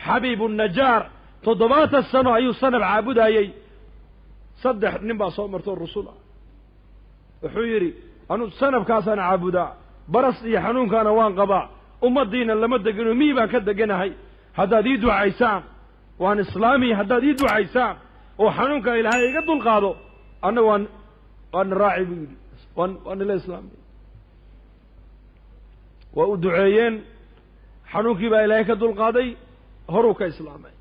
Xabiibu Najaar 70 sano ayuu sanab caabudayey. 3 nin baa soo martoo rusul ah. Wuxuu yidhi anuu sanabkaasaan caabudaa, baras iyo xanuunkaana waan qabaa, ummaddiina lama degano, miyi baan ka deganahay. Haddaad ii ducaysaan waan islaami, haddaad ii ducaysaan oo xanuunka Ilaahay iga dulqaado, anna waan raaci buu yidhi, waan ila islaamay. Waa u duceeyeen, xanuunkii baa Ilaahay ka dulqaaday, horuu ka islaamay.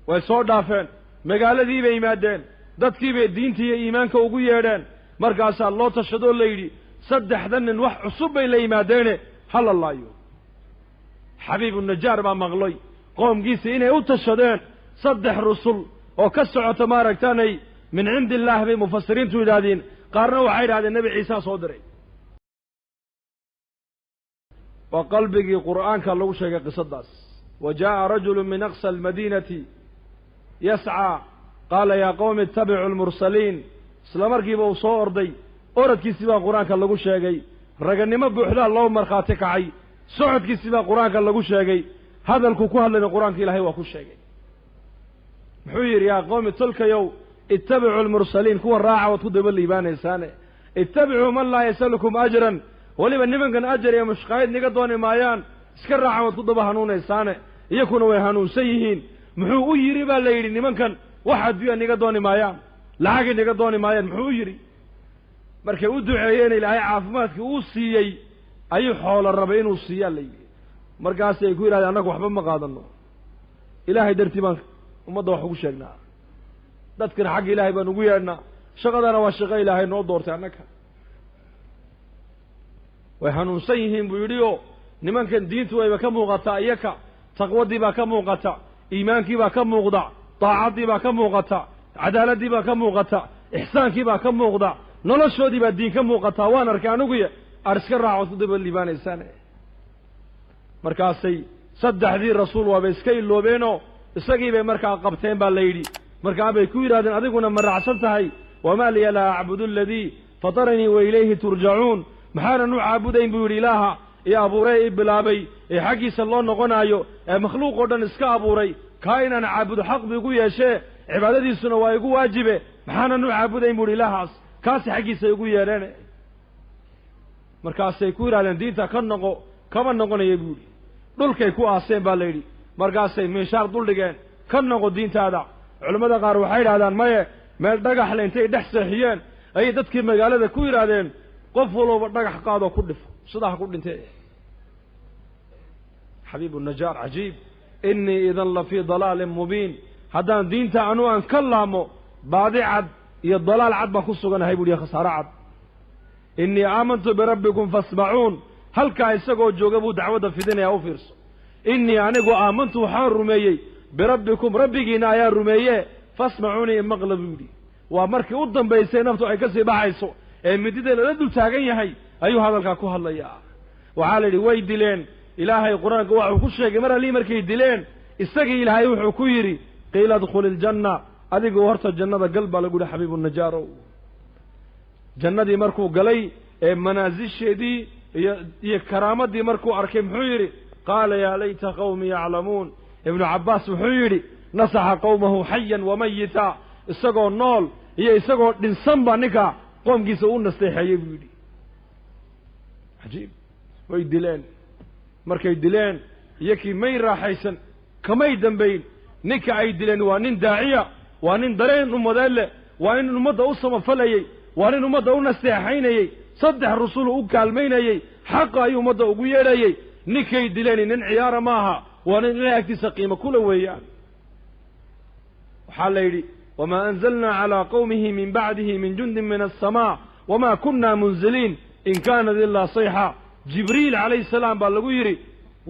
Way soo dhaafeen, magaaladii bay yimaadeen, dadkii bay diintii iyo iimaanka ugu yeedheen. Markaasaa loo tashadoo la yidhi 3 nin wax cusub bay la yimaadeene hala laayo. Xabiibu Najaar baa maqlay qoomkiisa inay u tashadeen 3 rusul oo ka socota maaragtaanay min cindi illaah bay mufasiriintu yidhaahdeen. Qaarna waxay yidhahdeen Nebi Ciisa soo diray. Waa qalbigii Qur'aanka lagu sheegay qisadaas. Wa jaa'a rajulu min aqsa almadiinati yascaa qaala yaa qowmi ittabicuu almursaliin. Isla markiiba uu soo orday, orodkiisii baa Qur'aanka lagu sheegay. Raganimo buuxdaa loo markhaati kacay, socodkiisii baa Qur'aanka lagu sheegay, hadalku ku hadlayna Qur'aanka Ilaahay waa ku sheegay. Muxuu yidhi yaa qowmi tolkayow ittabicuu almursaliin, kuwa raaca waad ku daba liibaanaysaane. Ittabicuu man laa yasalukum ajran, weliba nimankan ajar iyo mushqaayad niga dooni maayaan, iska raaca waad ku daba hanuunaysaane. Iyakuna way hanuunsan yihiin. Muxuu u yidhi baa la yidhi nimankan wax adduunya niga dooni maayaan, lacagay niga dooni maayaan. Muxuu u yidhi? Markay u duceeyeen Ilaahay caafimaadkii uu siiyey ayuu xoolo rabay inuu siiyaa la yidhi. Markaasay ku yidhahdeen annagu waxba ma qaadano, Ilaahay dartii baan ummadda wax ugu sheegnaa, dadkana xagga Ilaahay baan ugu yeedhnaa, shaqadana waa shaqo Ilaahay noo doortay annaga. Way hanuunsan yihiin buu yidhi oo nimankan diintu wayba ka muuqataa, iyaka taqwadii baa ka muuqata, iimaankii baa ka muuqda, daacaddii baa ka muuqata, cadaaladdii baa ka muuqata, ixsaankii baa ka muuqda, noloshoodii baa diin ka muuqataa. Waan arkay aniguye, aar iska raaco ku daba liibaanaysaan. Markaasay 3dii rasuul waaba iska iloobeenoo isagii bay markaa qabteen baa la yidhi. Markaa bay ku yidhahdeen adiguna ma raacsan tahay? Wamaa liya laa acbudu aladii fataranii wa ilayhi turjacuun. Maxaanan u caabudayn buu yidhi Ilaaha iyo abuuree i bilaabay ee xaggiisa loo noqonaayo ee makhluuq oo dhan iska abuuray, kaa inaan caabudo xaq bu igu yeeshee, cibaadadiisuna waa igu waajibe, maxaanan u caabudayn buu yidhi Ilaahaas, kaasi xaggiisa igu yeedheen. Markaasay ku yidhahdeen diinta ka noqo, kama noqonaya buu yidhi. Dhulkay ku aaseen baa la yidhi. Markaasay miishaar duldhigeen, ka noqo diintaada. Culimmada qaar waxay yidhahdaan maye, meel dhagax le intay dhex seexiyeen ayay dadkii magaalada ku yidhaahdeen qof walooba dhagax qaadoo ku dhifo, sidaa ha ku dhintee. Xabiibu Najaar cajiib. Innii idan la fii dalaalin mubiin. Haddaan diinta anuu aan ka laamo, baadi cad iyo dalaal cad baan ku suganahay buu yihi, khasaaro cad. Innii aamantu birabbikum fasmacuun. Halkaa isagoo jooga buu dacwadda fidinayaa, u fiirso. Innii anigu aamantu waxaan rumeeyey birabbikum, rabbigiina ayaa rumeeye, fasmacuunii imaqla buu yidhi. Waa markii u dambaysay naftu ay kasii baxayso ee midida lala dul taagan yahay ayuu hadalkaa ku hadlayaa. Waxaa la yidhi way dileen. Ilaahay Qur-aanka waxuu ku sheegay mar allii markay dileen isagii Ilaahay wuxuu ku yidhi qiila adkhuli iljanna, adigu horta jannada gal baa lagu yihi Xabiibu Najaarow. Jannadii markuu galay ee manaasisheedii iyo karaamadii markuu arkay muxuu yidhi qaala yaa layta qawmii yaclamuun. Ibnu Cabbaas wuxuu yidhi nasaxa qowmahu xayan wamayita, isagoo nool iyo isagoo dhinsan baa ninka qoomkiisa u nasteexeeyey buu yidhi. Cajiib. Way dileen. Markay dileen iyakii may raaxaysan, kamay dambayn. Ninka ay dileen waa nin daaciya, waa nin dareen ummadeed leh, waa nin ummadda u samafalayey, waa nin ummadda u nasteexaynayey, 3 rusul u kaalmaynayey, xaqa ayuu ummadda ugu yeedhayey. Ninkay dileen nin ciyaara maaha, waa nin Ilahay agtiisa qiimo kula weeyaan. Waxaa la yidhi wamaa anzalnaa calaa qowmihi min bacdihi min jundin min alsamaa wamaa kunna munziliin in kaanat ilaa sayxa. Jibriil calayhi salaam baa lagu yidhi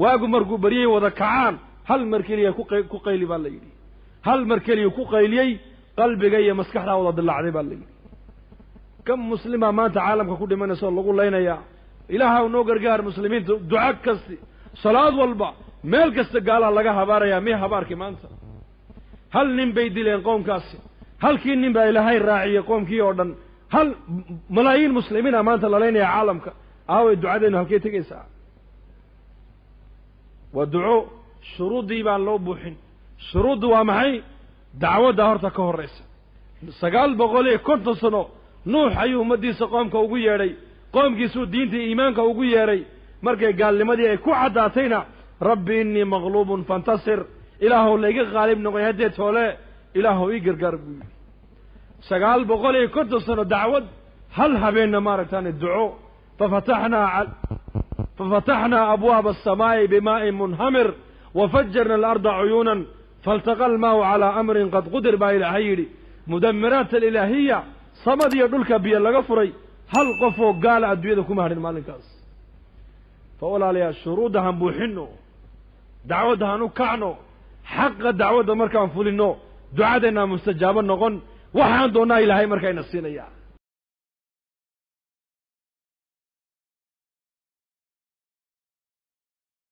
waagu markuu baryey wada kacaan hal mar keliya ku qayli baa la yidhi. Hal mar keliya ku qayliyey, qalbiga iyo maskaxdaa wada dilaacday baa la yidhi. Kam muslimaa maanta caalamka ku dhimanaysa oo lagu laynayaa? Ilaahaw noo gargaar muslimiinta. Duco kasti, salaad walba, meel kasta gaalaa laga habaarayaa. Miya habaarkii maanta? Hal nin bay dileen qoomkaasi, halkii nin baa Ilaahay raaciyey qoomkii oo dhan. Hal malaayiin muslimiina maanta la laynaya caalamka. Aaway ducadeennu halkay tegaysaa? Waa duco Shuruuddii baan loo buuxin. Shuruuddu waa maxay? Dacwadda horta ka horraysa. 950 sano Nuux ayuu ummaddiisa qoomka ugu yeedhay, qoomkiisuu diinta iimaanka ugu yeedhay. Markay gaalnimadii ay ku caddaatayna, rabbi innii maqluubun fantasir, ilaahow layga qaalib noqoy haddee toole, ilaahow ii gargaar buu yidhi. 950 sano dacwad, hal habeenna maaragtaani duco. Fafataxnaa abwaaba asamaa'i bimaa'in munhamir wafajarna alarda cuyuunan faltaqa almaau calaa amrin qad qudir baa Ilaahay yidhi. Mudamiraat alilaahiya, samadiyo dhulka biyo laga furay, hal qof oo gaala adduunyada kuma hadhin maalinkaas. Fa walaalayaal, shuruudda han buuxinno, dacwadda han u kacno. Xaqa dacwadda markaan fulinno, ducadeennaa mustajaabo noqon, waxaan doonnaa Ilaahay markayna siinaya.